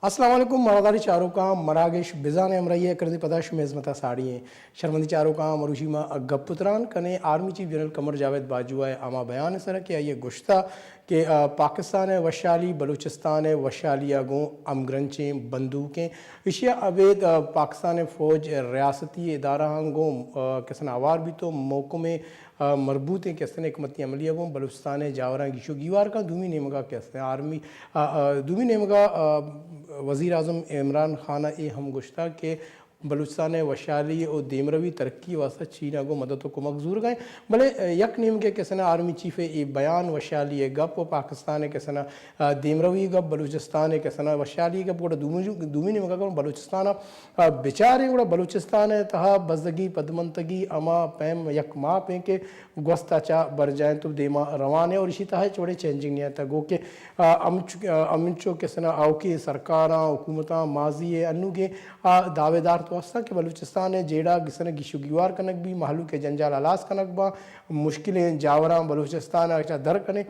السلام علیکم، ماراداری چاروکاں، مراگش بزان ءِ ہمراہی ءَ کردے پدا شمے ہزمت ءَ ساڑی ایں۔ شرمندی چاروکاں، مروچی ما گپ ءُ تران کنیں آرمی چیف جنرل قمر جاوید باجوہ ءِ ہما بیان ءِ سرا کہ آئی ءَ گوشتہ کہ، آ، پاکستان ءِ وشحالی بلوچستان ءِ وشحالی ءَ گوں ہمگرنچیں بندوکیں۔ ایشی ءَ ابید، آ، پاکستان ءِ فوج ءِ ریاستی ادارہاں گوں، آ، کسن ہوار بیت ءُ محکمیں، آ، مربوطیں کسن حکمتی عملی ءَ گوں بلوچستان ءِ جاوراں گیش ءُ گیوار کن۔ دومی نیمگا کسن آرمی، آ، آ، دومی نیمگا، آ، وزیر اعظم عمران خان ءَ اے ہم گوشتہ کہ بلوچستان ءِ وشحالی ءُ دیمروی ترقی ءِ واستہ چین ءَ گوں مدد ءُ کمک زورگ ءَ ایں۔ بلے یک نیمگے کسن ءَ آرمی چیف ءِ اے بیان وشحالی ءِ گپ ءُ پاکستان ءِ کسن ءَ، آ، دیمروی ءِ گپ، بلوچستان ءِ کسن ءَ وشحالی ءِ گپ، گڑا دومی، دومی نیمگا گوں بلوچستان ءَ، آ، بچاریں گڑا بلوچستان ءِ تہا بزگی پدمنتگی ہما پیم یک ماپ ایں کہ گوست ءَ چہ برجاہ انت ءُ دیما روان ایں اور ایشی تہا ہچ وڑیں چینجنگ نیاتگ۔ گو کہ، آ، ہمچ-، آ، ہمینچو کسن ءَ آؤکیں سرکاراں، حکومتاں، ماضی ءِ انوگیں آ دعویدار تو ہستاں کہ بلوچستان ءِ جیڑہ کسن ءَ گیش ءُ گیوار کنگ بی، مہلوک ءِ جنجال ہلاس کنگ باں، مشکلیں جاوراں بلوچستان ءَ چہ در کنیں،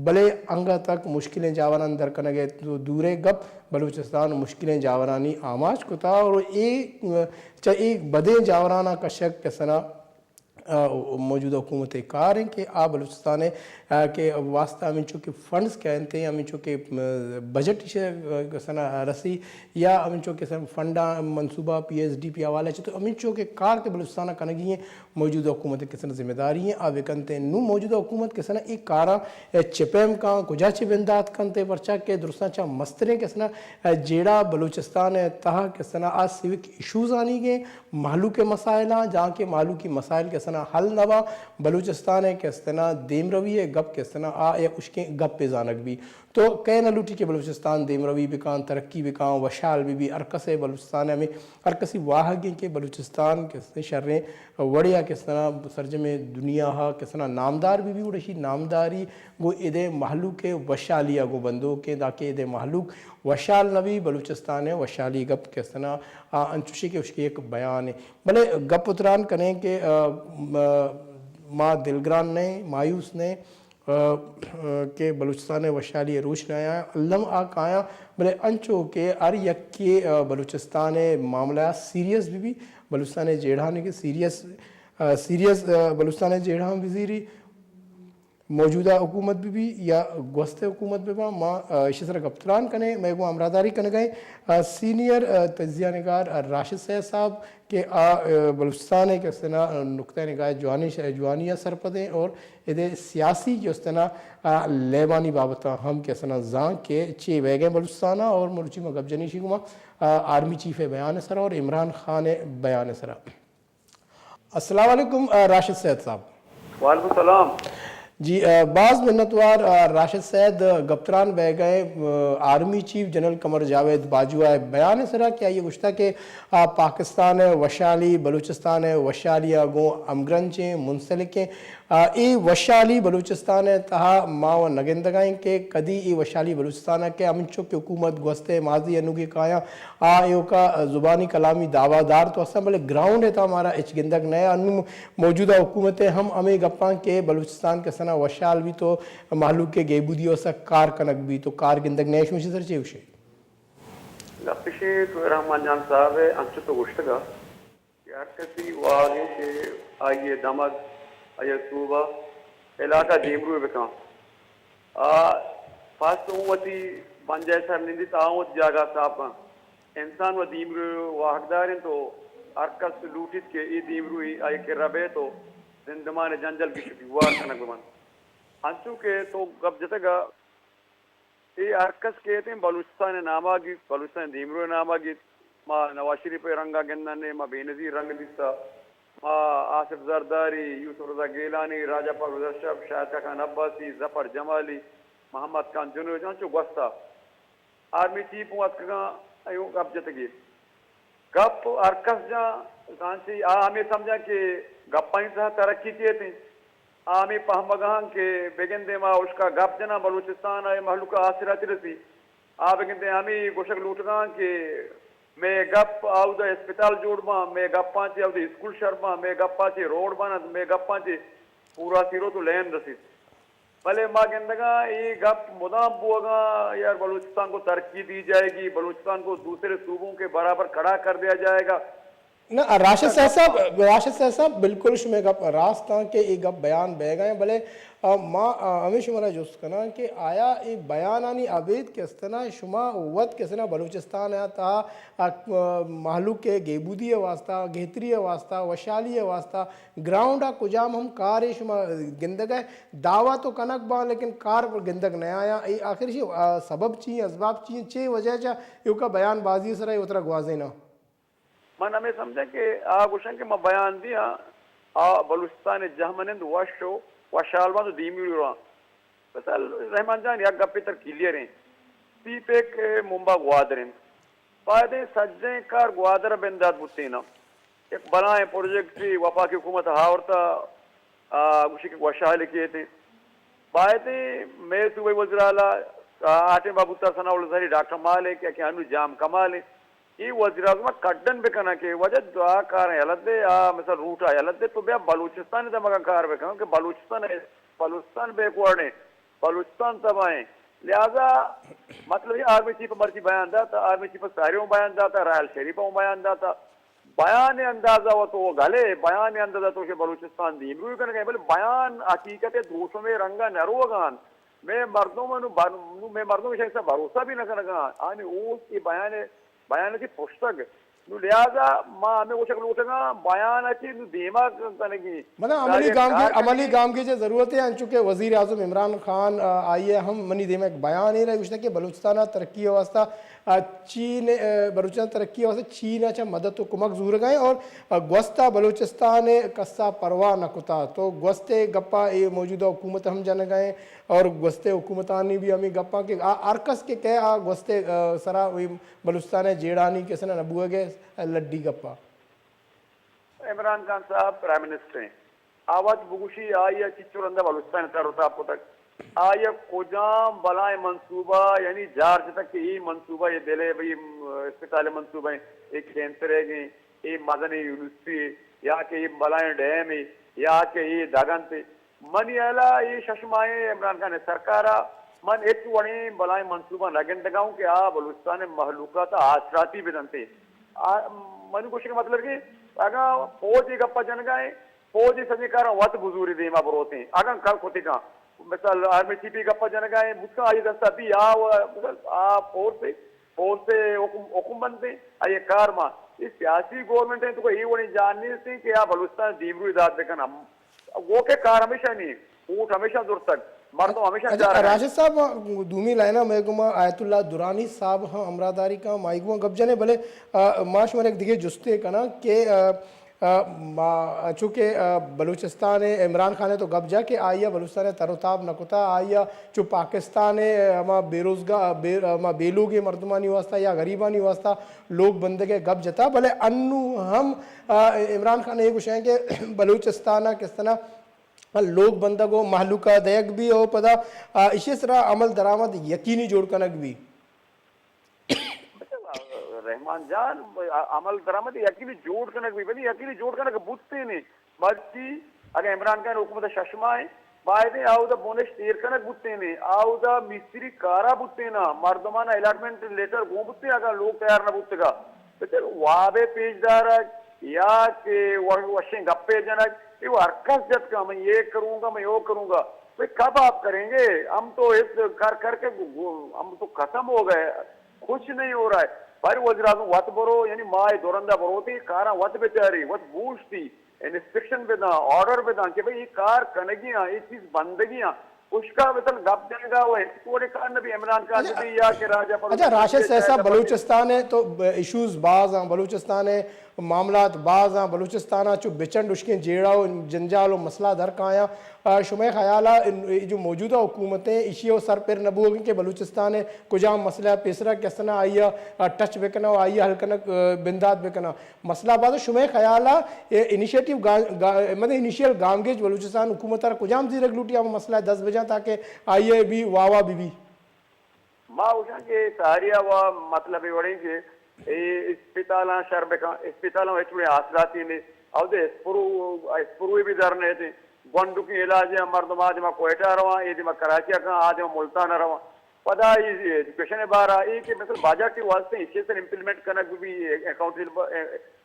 بلے انگت تک مشکلیں جاوراں در کنگ ءَ دور ءِ گپ، بلوچستان مشکلیں جاورانی آماچ کتا اور اے چہ اے بدیں جاوراناں کشگ کسن ءَ آ، موجودہ حکومت ءِ کار ایں کہ آ بلوچستان ءِ، آ، کہ واستہ ہمینچو کہ فنڈز کہ انت، ہمینچو کہ، م، بجٹ ایشی ءَ کسن ءَ رسی یا ہمینچو کہ سن فنڈاں منصوبہ پی ایس ڈی پی حوالہ چہ تو ہمینچو کہ کار کہ بلوچستان ءَ کنگی ایں، موجودہ حکومت ءِ کسن ءَ ذمہ داری ایں، آ بکنت ایں۔ نوں موجودہ حکومت کسن ءَ اے کاراں، آ، چہ پیم کاں، کجا چہ بندات کنت، پرچا کہ درستاں چہ مستریں کسن ءَ، آ، جیڑہ بلوچستان ءِ تہا کسن ءَ آ سیوک ایشوز آنیگ ایں، مہلوک ءِ مسائلاں، جہاں کہ مہلوکی مسائل کسن ءَ حل نہ باں، بلوچستان ءِ کسن ءَ دیمروی ءِ گپ کسن ءَ آ یک اشکیں گپے زانگ بی۔ تو کئے نہ لوٹی کہ بلوچستان دیمروی بکاں، ترقی بکاں، وشحال بہ بی، ہر کس ءِ بلوچستان ءِ ہمے ہر کسی واہگ ایں کہ بلوچستان کسن شریں وڑے ءَ کسن ءَ سرجمیں دنیا ءَ کسن ءَ نامدار بہ بی، گڑا اشی نامداری گوں ادے مہلوک ءِ وشحالی ءَ گوں بندوک ایں، دانکہ ادے مہلوک وشحال نہ بی، بلوچستان ءِ وشحالی گپ کسن ءَ آ انچوشی کہ اشکے یک بیانے۔ بلے گپ ءُ تران کنیں کہ، آ، م-، ما دلگران نہ ایں، مایوس نہ ایں، آ، آ، کہ بلوچستان ءِ وشحالی ءِ روچ نہ آیاں، الم آ کایاں، بلے انچو کہ ہر یکے، آ، بلوچستان ءِ معاملہ ءَ سیریس بہ بی، بلوچستان ءِ جیڑہانی کہ سیریس، آ، سیریس، آ، بلوچستان ءِ جیڑہاں بزیری۔ موجودہ حکومت بہ بی یا گوست ءِ حکومت بہ باں، ما، آ، ایشی سرا گپ تران کنیں۔ مئے گوں ہمراہداری کنگ ءَ ایں، آ، سینئر، آ، تجزیہ نگار، آ، راشد سید صاحب کہ آ، آ، بلوچستان ءِ کہ استنا نقطہ نگاہ جوانی ش-، جوانی ءَ سرپد ایں اور ادے سیاسی کہ استنا، آ، لیبانی بابت ءَ ہم کہ استنا زان کہ چے بیگ ءَ بلوچستان ءَ اور مروچی ما گپ جنی شی گما، آ، آرمی چیف ءِ بیان ءِ سرا اور عمران خان ءِ بیان ءِ سرا۔ السلام علیکم، آ، راشد سید صاحب۔ وعلیکم السلام۔ جی، آ، باز منتوار، آ، راشد سید، آ، گپتران بیگ ءَ، آ، آرمی چیف جنرل قمر جاوید باجوہ ءِ بیان ءِ سرا کہ آئی ءَ گوشتہ کہ، آ، پاکستان ءِ وشحالی، بلوچستان ءِ وشحالی ءَ گوں ہمگرنچیں، منسلکیں۔ آ، اے وشحالی بلوچستان ءِ تہا ما و نگندگائیں کہ کدی اے وشحالی بلوچستان ءَ کہ ہمینچو کہ حکومت گوست ءِ ماضی انوگی کایاں آ ایوکا زبانی کلامی دعویٰ دار تو استاں، بلے گراؤنڈ ءِ تہا مارا ہچ گندگ نہ انوں موجودہ حکومت ءِ ہم ہمے گپاں کہ بلوچستان کسنا وشحال بیت و مہلوک ءِ گیبودی ءِ واستہ کار کنگ بیت و کار گندگ نہ، شمشی سر چے گوشے؟ گپ اش انت تو رحمان جان صاحب ءَ انچو تو گوشتگ ءَ کہ ہر کسی واہگ انت کہ آئی ءِ دمگ، آئی ءِ صوبہ، علاقہ دیمروی بکن۔ آ پس اوں وتی بنجاہ ءِ سر نندیت، آ اوں وتی جاگہ ءَ ساپ بنت۔ انسان و دیمروی واہگدار انت و ہر کس لوٹیت کہ اے دیمروی آئی ءِ کرا بیت و زندمان ءِ جنجال گیش و گیوار کنگ بہ بنت۔ انچو کہ تو گپ جتگ ءَ، اے ہر کس کیت انت بلوچستان ءِ نام ءَ گیت، بلوچستان ءِ دیمروی ءِ نام ءَ گیت۔ ما نواز شریف ءِ رنگ ءَ گندن ایں، ما بے نظیر رنگ دیستہ، ما آصف زرداری، یوسف رضا گیلانی، راجہ پرویز اشرف، شاہد خاقان عباسی، ظفر جمالی، محمد خان جنوج، انچو گوستہ۔ آرمی چیف اوں اتکگاں، ایوک گپ جتگی۔ گپ ہر کس جاں، زانچی آ ہمے سمجھاں کہ گپانی تہا ترقی کیت انت۔ آ ہمے پہمگ ءَ انت کہ بگندے ما اشکا گپ جناں، بلوچستان ءِ مہلوک ءَ آسراتی رسی۔ آ بگندے ہمے گوشگ لوٹگاں کہ مئے گپ آودا اسپتال جوڑ باں، مئے گپاں چہ آودا اسکول شر باں، مئے گپاں چہ روڈ بنت، مئے گپاں چہ پورا سیروت و لین رسیت۔ بلے ما گندگاں اے گپ مدام بوگاں، یار بلوچستان کو ترقی دی جائے گی، بلوچستان کو دوسرے صوبوں کے برابر کھڑا کر دیا جائے گا۔ نہ، راشد صاحب صاحب، راشد صاحب صاحب، بالکل شمئے گپ راست آں کہ اے گپ بیان بیگ ءَ ایں، بلے، آ، ما، آ، ہمے شمارا جست کناں کہ آیا اے بیانانی ابید کسنا شما وت کسنا بلوچستان ءِ تہا، آ، مہلوک ءِ گیبودی ءِ واسطہ، گہتری ءِ واسطہ، وشحالی ءِ واسطہ گراؤنڈ ءَ کجام ہم کارے شما گندگ ءَ؟ دعویٰ تو کنگ باں لیکن کار گندگ نہ آیاں۔ اے آخر ایشی، آ، سبب چی ایں، اسباب چی ایں، چے وجہ چہ ایوکا بیان بازی ءِ سرا اے وترا گوازیناں؟ من ہمے سمجھاں کہ آ گوشاں کہ ما بیان دیاں، آ بلوچستان ءِ جہمنند وش و وشحال بنت و دیمی رواں۔ مثال رحمان جان، یک گپے تر کلیئر ایں، سی پیک ممبا گوادر ایں، بایدیں سجہیں کار گوادر ءَ بندات بوتیناں۔ یک بلاہیں پروجیکٹے وفاقی حکومت ءَ آورتا، آ، گوشی کہ وشحالی کیت ایں۔ بایدیں مئے صوبائی وزیر اعلیٰ، آ، آ ٹائم ءَ بوتا ثناء اللہ زہری، ڈاکٹر مالک، یا کہ انو جام کمال ایں، اے وزیر اعظم ءَ کڈن بکناں کہ واجہ دعا کاراں یلہ دے، آ، مثال روٹ ءَ یلہ دے، تو بیا بلوچستان ءِ دمگاں کار بکن کہ بلوچستان ءِ، بلوچستان بیکورڈ ایں، بلوچستان تباہ ایں۔ لہذا مطلب اے آرمی چیف ءَ مرچی بیان داتا، آرمی چیف ءَ ساری اوں بیان داتا، راحیل شریف ءَ اوں بیان داتا۔ بیان ءِ انداز ءَ وَ تو گل ئے، بیان ءِ انداز ءَ تو شے بلوچستان دیمروئی کنگ ءَ ئے، بلے بیان حقیقت ءِ دروشم ءِ رنگ ءَ نہ روگ ءَ اَنت۔ مئے مردم نوں بر-، نوں مئے مردم ایشانی سرا بھروسہ بھی نہ کنگ ءَ اَنت۔ آنی اوست اے بیان ءِ، بیان ءَ چہ پشتگ۔ نوں لہذا ما ہمے گوشگ لوٹگ ءَ آں، بیان ءَ چہ نوں دیما کنگی۔ مطلب عملی گامگیج، عملی گامگیج ءِ ضرورت ایں، انچو کہ وزیر اعظم عمران خان، آ، آئی ءَ ہم منی دیم ءَ یک بیانے را گوشتگ کہ بلوچستان ءِ ترقی ءِ واستہ، آ، چین، آ، بلوچستان ءِ ترقی ءِ واستہ چین ءَ چہ مدد و کمک زورگ ءَ ایں اور، آ، گوست ءَ بلوچستان ءِ کس ءَ پرواہ نہ کتا۔ تو گوست ءِ گپ ءَ اے موجودہ حکومت ہم جنگ ءَ ایں اور گوست ءِ حکومتانی بھی ہمے گپاں کہ آ، ہر کس کہ کئے آ گوست ءِ، آ، سرا بلوچستان ءِ جیڑھانی کسنا نہ بوگ ءِ لڈی گپ ءَ۔ عمران خان صاحب پرائم منسٹر ایں، آ وت بگوشی آئی ءَ چچو رندا بلوچستان ءِ تر و تاب کتگ، آئی ءَ کجام بلاہیں منصوبہ یعنی جار جتگ کہ اے منصوبہ، اے دل ءِ بھئی، م، اسپتال ءِ منصوبہ ایں، اے کینسر ءِ ایں، اے مزنیں یونیورسٹی ایں، یا کہ اے بلاہیں ڈیم ایں، یا کہ اے دگ اَنت۔ منی ہیال ءَ اے شش ماہیں عمران خان ءِ سرکار ءَ من ہچ وڑیں بلاہیں منصوبہ نہ گندگ ءَ اوں کہ آ بلوچستان ءِ مہلوک ءَ تہ ءَ آسراتی بہ دنت۔ آ، منی گوشگ ءِ مطلب کہ اگاں فوج ءِ گپ ءَ جنگ ءَ ایں، فوج ءِ سجیں کاراں وت بزوری دیما بروتیں۔ اگاں کل کتگاں، مثال آرمی چیف ءِ گپ ءَ جنگ ءَ ایں، بوتکاں آئی دست ءَ بی آ و-، مثال آ فورس ءِ، فورس ءِ حکم، حکم بنت ایں، آئی ءِ کار مان۔ اے سیاسی گورنمنٹ ایں تو اے وڑیں جان نیست ایں کہ آ بلوچستان ءِ دیمروئی دات بہ کن۔ ہم گوک ءِ کار ہمیشانی، ووٹ ہمیشاں زرتگ، مردم ہمیشاں اچھا، چارگ ءَ اَنت۔ راشد صاحب، ما دومی لائن ءَ مئے گوما آیت اللہ درانی صاحب ہم ہمراہداری کن، ما آئی گوما گپ جنیں، بلے، آ، ما شمارا یک دگہ جستے کناں کہ، آ، آ، ما، چونکہ، آ، بلوچستان ءِ عمران خان ءِ تو گپ جا کہ آئی ءَ بلوچستان ءِ تر و تاب نہ کتا، آئی ءَ چو پاکستان ءِ ہما بے روزگار، بے، ہما بے لوگیں مردمانی واسطہ یا غریبانی واسطہ لوگ بندگ ءِ گپ جتا، بلے انو ہم، آ، عمران خان ءَ اے گوشگ ءَ کہ بلوچستان ءَ کس طرح لوگ بندگ و مہلوک ءَ دئیگ بی و پدا، آ، ایشی سرا عمل درآمد یقینی جوڑ کنگ بی۔ رحمان جان، عمل درآمد یقینی جوڑ کنگ بی، بلے یقینی جوڑ کنگ بوتیں نے۔ مرچی اگاں عمران خان حکومت ءَ شش ماہ ایں، بایدیں آودا بنشت ایر کنگ بوتیں نے، آودا مستری کارا بوتیں نا، مردمانا الاٹمنٹ لیٹر گون بوتیں، اگاں لوگ تیار نہ بوتگا۔ بچار وابے پیش دارگ یا کہ و-، وشیں گپے جنگ، اے ہر کس جت کن، میں یہ کروں گا، میں وہ کروں گا۔ بھئی کب آپ کریں گے؟ ہم تو اس کر کر کے گو-، گو-، ہم تو ختم ہو گئے، کچھ نہیں ہو رہا ہے۔ بھائی وزیر اعظم وت برو، یعنی ماہ دو رندا بروتی، کاراں وت بچاری، وت گوشتی، انسپیکشن بداں، آرڈر بداں کہ بھئی یہ کار کنگی ہاں، یہ چیز بندگی ہاں۔ اشکا مثل گپ جنگا و ہچ وڑے کار نہ بی، عمران خان اچھا، بی یا کہ راجہ پر اچھا، راشد صاحب صاحب، بلوچستان ءِ تو ایشوز باز ہیں، بلوچستان ءِ معاملات باز ہیں، بلوچستان ءَ چو بچنڈ اشکیں جیڑہ و جنجال و مسئلہ در کایاں۔ آ، شمئے خیال ءَ ان، اے جو موجودہ حکومت ایں، ایشی ءَ سر پر نہ بوگ کہ بلوچستان ءِ کجام مسئلہ پیسرا کسنا آئی ءَ، آ، ٹچ بکناں و آئی ءَ حل کنگ، آ، بندات بکناں؟ مسئلہ باز، شمئے خیال ءَ اے انیشیٹو گا-، گا-، مطلب انیشیل گامگیج بلوچستان حکومت ءَ را کجام زیرگ لوٹی ہم مسئلہ دست بجاں تاکہ آئی ءَ بھی واہ واہ بی بی؟ ما گوشاں کہ ساری ءَ وا مطلب اے وڑیں کہ اے اسپتالاں شر بکن، اسپتالاں ہچ وڑیں آسراتی نے، اودے اسپرو، اسپروے بھی در نیتیں۔ گونڈوکیں علاج ءَ مردم آ دیما کوئٹہ ءَ رواں، اے دیما کراچی ءَ کن، آ دیما ملتان ءَ رواں۔ پدا اے ایجوکیشن ءِ بارا اے کہ مثل بجٹ ءِ واسطہ ایشی سر امپلیمنٹ کنگ بہ بی، اکاؤنٹیبل،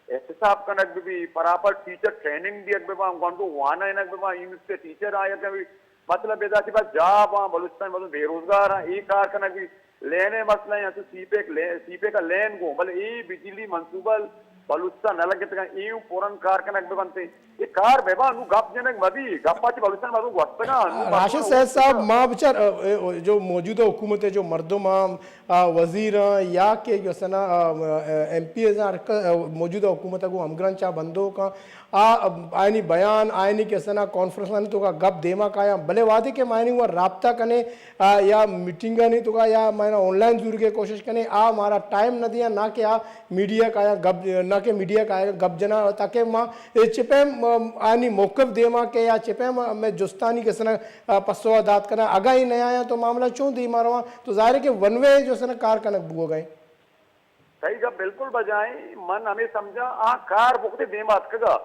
احتساب کنگ بہ بی، پراپر ٹیچر ٹریننگ دیگ بہ باں، گونڈو وانینگ بہ باں، یونیورسٹی ٹیچر آیگ بہ بی۔ مطلب ادا کہ بس جاب آں، بلوچستان مردم بے روزگار آں، اے کار کنگ بہ بی۔ لین ءِ مسئلہ ایں، انچو سی پیک لین، سی پیک ءَ لین گوں، بلے اے بجلی منصوبہ بلوچستان نہ لگتگ ایں، اے اوں پورن کار کنگ بہ بنت۔ اے کار بہ باں، نوں گپ جنگ مہ بی، گپ ءَ چہ بلوچستان مردم گوستگ اں، نوں مردم راشد سید صاحب، ما بچار، ا، ا، جو موجودہ حکومت ءِ جو مردم آں، آ، وزیر آں یا کہ جو سنا، آ، ا، ایم پی ایز آں، ہر ک-، ا، موجودہ حکومت ءَ گوں ہمگرنچ آں، بندوک آں، آ، آیانی بیان، آیانی کہ سنا کانفرنسانی توکا گپ دیما کایاں، بلے وہدے کہ ما آیانی گوں رابطہ کنیں، آ، یا میٹنگانی توکا یا ما آن لائن زورگ ءِ کوشش کنیں، آ مارا ٹائم نہ دیاں، نہ کہ آ میڈیا کایاں گپ، نہ کہ میڈیا کایاں گپ جناں، تاکہ ما اے چہ پیم، آ، آیانی موقف دیما کہ یا چہ پیم مئے جستانی کہ سنا، آ، پسو ءَ دات کناں۔ اگاں اے نیایاں تو معاملہ چون دیما رواں؟ تو ظاہر ہے کہ ون وے جو سنا کار کنگ بوگا ایں۔ تئی گپ بالکل بجا ایں۔ من ہمے سمجھاں، آ کار بگتے دیما اتکگا۔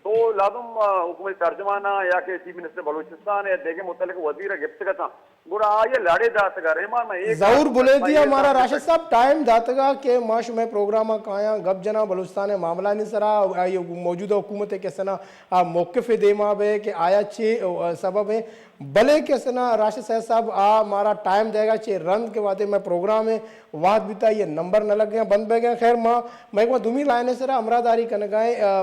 تو لازم، آ، حکومت ترجمان ءَ یا کہ چیف منسٹر بلوچستان ءَ یا دگہ متعلق وزیر ءَ گپتگ اتاں، گڑا آئی ءَ لڑے داتگ ءَ۔ رحمان، من اے ظہور بلیدی ءَ مارا راشد صاحب ٹائم داتگ ءَ کہ ما شمئے پروگرام ءَ کایاں، گپ جناں بلوچستان ءِ معاملہانی سرا، آئی موجودہ حکومت ءِ کہ سنا، آ، موقف ءِ دیما بہ کہ آیا چے، آ، سبب ایں۔ بلے کہ سنا راشد سید صاحب آ مارا ٹائم دئیگا چہ رند کہ وہدے مئے پروگرام ءِ وہد بیتا، اے نمبر نہ لگیاں، بند بہ گیاں۔ خیر، ما، مئے گوں دومی لائن ءِ سرا ہمراہداری کنگا ایں، آ،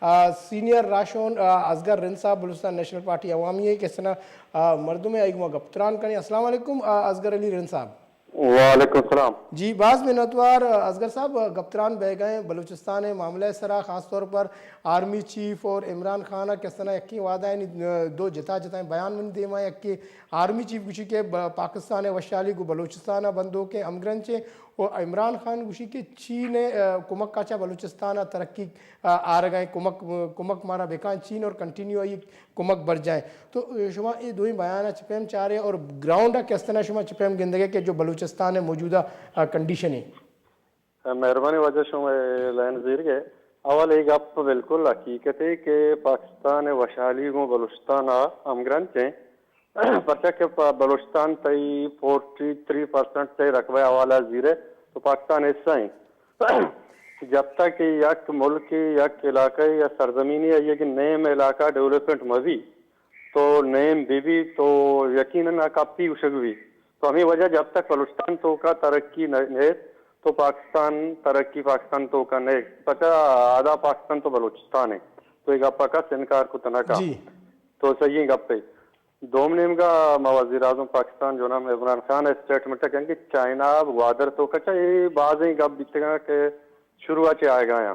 آ، سینئر راہشون، آ، اصغر رند صاحب، بلوچستان نیشنل پارٹی عوامی ءِ کہ سنا، آ، مردم ایں، آئی گوں ما گپ تران کنیں۔ السلام علیکم، آ، اصغر علی رند صاحب۔ وعلیکم السلام۔ جی، باز منتوار اصغر صاحب، گپ تران بیگا ایں بلوچستان ءِ معاملہ ءِ سرا، خاص طور پر آرمی چیف اور عمران خان ءَ کہ سنا یکیں وہدا یعنی دو جتا جتائیں بیان منی دیما ایں۔ یکے آرمی چیف گوشی کہ ب-، پاکستان ءِ وشحالی گوں بلوچستان ءَ بندوک ایں، ہمگرنچ ایں، اور عمران خان گوشی کہ چین ءِ، آ، کمک ءَ چہ بلوچستان ءَ ترقی، آ، آرگا ایں، کمک، کمک مارا بکاں چین اور کنٹینیو آئی کمک برجاہ ایں۔ تو شما اے دوئیں بیان ءَ چہ پیم چارے اور گراؤنڈ ءَ کس طرح شما چہ پیم گندگ ءَ کہ جو بلوچستان ءِ موجودہ، آ، کنڈیشن ایں؟ مہربانی واجہ، شما اے لائن زیرگ ءَ۔ اول اے گپ بالکل حقیقت ایں کہ پاکستان ءِ وشحالی گوں بلوچستان ءَ ہمگرنچ ایں۔ پرچا کہ پہ بلوچستان تئی فورٹی تھری پرسنٹ تئی رقبہ ءِ حوالہ ءَ زیرے تو پاکستان ءِ حصہ ایں۔ جب تک کہ یک ملکے، یک علاقہ یا سرزمینے ءِ یک نیم علاقہ ڈیولپمنٹ مہ بی، تو نیم بہ بی تو یقیناً آ کپی گوشگ بی۔ تو ہمے وجہ جب تک بلوچستان توکا ترقی نہ، نیت تو پاکستان ترقی پاکستان توکا نیت۔ پچا ادا پاکستان تو بلوچستان ایں۔ تو اے گپا کس انکار کت نہ کن۔ جی۔ تو صحیح گپے۔ دوم نیمگا ما وزیر اعظم پاکستان جناب عمران خان اسٹیٹمنٹ کن کہ چائنا گوادر توکا چا اے بازیں گپ بیتگاں کہ شروع ءَ چہ آیگایاں۔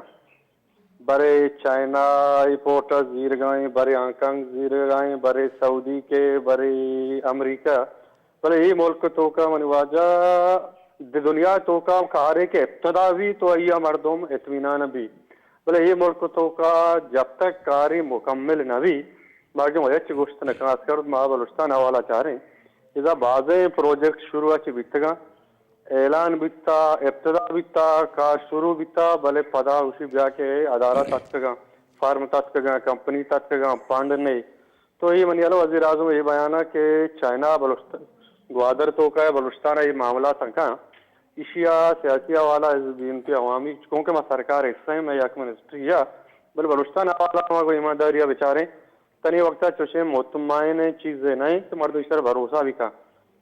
برے چائنا ایئرپورٹ ءَ زیرگائیں، برے ہانگ کانگ زیرگائیں، برے سعودی کے، برے امریکہ۔ بلے اے ملک توکا منی واجہ دنیا توکا ہم کارے کہ ابتدا بی تو آئی ءَ مردم اطمینان بی۔ بلے اے ملک توکا جب تک کارے مکمل نہ بی، مردم ہچ گوشت نہ کن۔ خاص کر ما بلوچستان حوالہ چاریں، اذا بازیں پروجیکٹ شروع ءَ چہ بیتگاں، اعلان بیتا، ابتدا بیتا، کار شروع بیتا، بلے پدا گوشی بیا کہ ادارہ تتکگاں، فرم تتکگاں، کمپنی تتکگاں، فنڈ نے۔ تو اے منی ہیالا وزیر اعظم اے بیان ءَ کہ چائنا بلوچستان، گوادر توکا بلوچستان ءَ اے معاملات انکاں، ایشی ءَ سیاسی حوالہ از بی این پی عوامی، چونکہ ما سرکار ءِ حصہ ایں، مئے یک منسٹری ءَ، بلے بلوچستان حوالہ ما گوں ایمانداری ءَ بچاریں، تنی وقت ءَ چوشیں مطمئن چیزے نہ انت کہ مردم ایشی سر بھروسہ بہ کن۔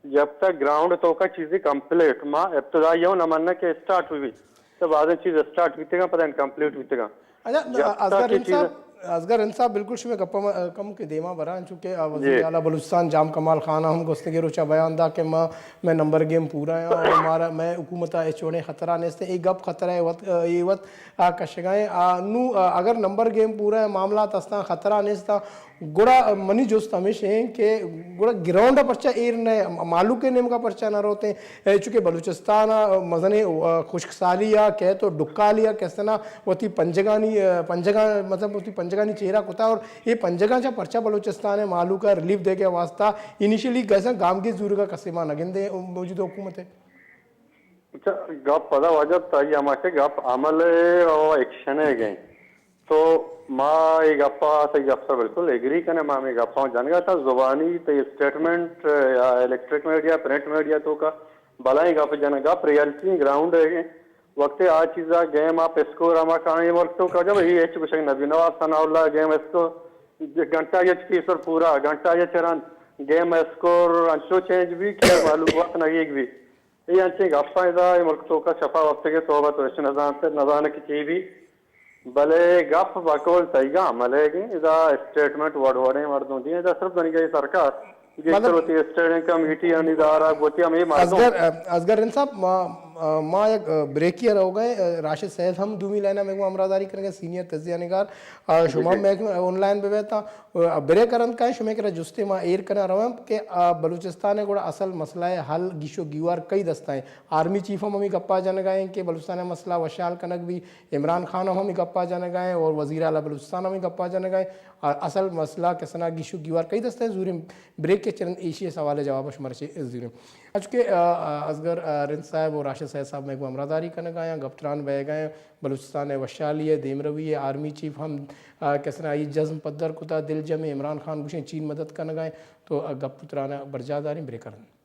جب تک گراؤنڈ توکا چیزے کمپلیٹ، ما ابتدائی ہوں نہ مننا کہ اسٹارٹ بہ بی، تو بازیں چیز اسٹارٹ بیتگاں پدا انکمپلیٹ بیتگاں۔ اچھا، جب تک اصغر یہ رند چیز صاحب، اصغر رند صاحب، بالکل شمئے گپا ما، کم کہ دیما براں، چونکہ، آ، وزیر جی۔ اعلیٰ بلوچستان جام کمال خان ءَ ہم گوستگیں روچا بیان دا کہ ما، مئے نمبر گیم پورا ایں اور مارا، مئے حکومت ءَ ہچ وڑیں خطرہ نیست۔ اے گپ خطرہ ءِ وت، اے وت آ کشگائیں۔ آ، نوں، آ، اگر نمبر گیم پورا ایں، معاملات استاں، خطرہ نیستاں، گڑا منی جست ہمیش ایں کہ گڑا گراؤنڈ ءَ پرچا ایر نہ، مالوک ءِ نیمگا پرچا نہ روتیں؟ اے چونکہ بلوچستان ءَ مزنیں، آ، خشک سالی ءَ کئیت و ڈکالی ءَ کسنا وتی پنجگانی، آ، پنجگاں، مطلب وتی پنجگانی چیرا کتا اور اے پنجگاں چا پرچا بلوچستان ءِ مالوک ءَ ریلیف دیگ ءِ واسطہ انیشلی گساں گامگیج زورگ ءَ کسے ما نہ گندیں موجودہ حکومت ءَ؟ اچھا، گپ پدا واجہ تئی ہما کہ گپ عمل ءِ و ایکشن ءِ گئے۔ تو ما اے گپا، تئی گپ سر بالکل ایگری کنیں، ما ہمے گپاں جنگا تا زبانی تئی اسٹیٹمنٹ یا الیکٹرک میڈیا، پرنٹ میڈیا توکا بلائیں گپ جنگا، پر ریئلٹی گراؤنڈ ہے۔ وقت آ چیزا گیم آپ اسکور ہما کائیں وقت توکا جب یہ اچ گشک نبی نواز ثناء اللہ گیم اسکور گھنٹہ یا چکی سر پورا گھنٹہ یا چرن گیم اسکور انچو چینج بھی کہ معلومات نہ ایک بھی۔ اے انچیں گپاں ادا اے ملک توکا شپا وپتگیں، توبہ تو اش نزانت، نزانت کہ چی بی۔ بلے گپ بقول تئیگا ملے گیں، ادا اسٹیٹمنٹ وڑ وڑیں مردم دیں، ادا صرف دنیگا سرکار گیشتر مطلب وتی اسٹیڈنگ کمیٹی آنی دارا گوتی ہم اے مردم۔ اصغر، اصغر رند صاحب، ما، ما یک بریکی روگا ایں، راشد سید ہم دومی لائن میں ہمراہ داری کریں گے، سینئر تجزیہ نگار، شما میں آن لائن بہ بیتا۔ بریک ء رند کائیں، شمے کرا جستے ما ایر کناں رواں کہ آ، بلوچستان ء گڑا اصل مسئلہ ء حل گیش و گیوار کئی دستا ایں؟ آرمی چیف ہم ہمیں گپا جنگا ایں کہ بلوچستان ء مسئلہ وشحال کنگ بی، عمران خان ہم ہمیں گپا جنگا ایں اور وزیر اعلی بلوچستان ہمیں گپا جنگا ایں۔ آ، اصل مسئلہ کسنا گیش و گیوار کئی دستا ایں؟ زوریں بریک کے چرند ایشی سوال جواب شمار چے زوریں۔ اچ کہ، آ، آ، اصغر، آ، رند صاحب اور راشد سید صاحب میں کو ہمراہ داری کنگا ایں، گپ تران بہ گئے۔ بلوچستان ء وشحالی ء دیمروی ء آرمی چیف ہم، آ، کسنا آئی جزم پدر کتا، دلجم ء عمران خان گوشیں چین مدد کنگا ایں، تو گپ تران ء برجاہ داریں بریک ء رند۔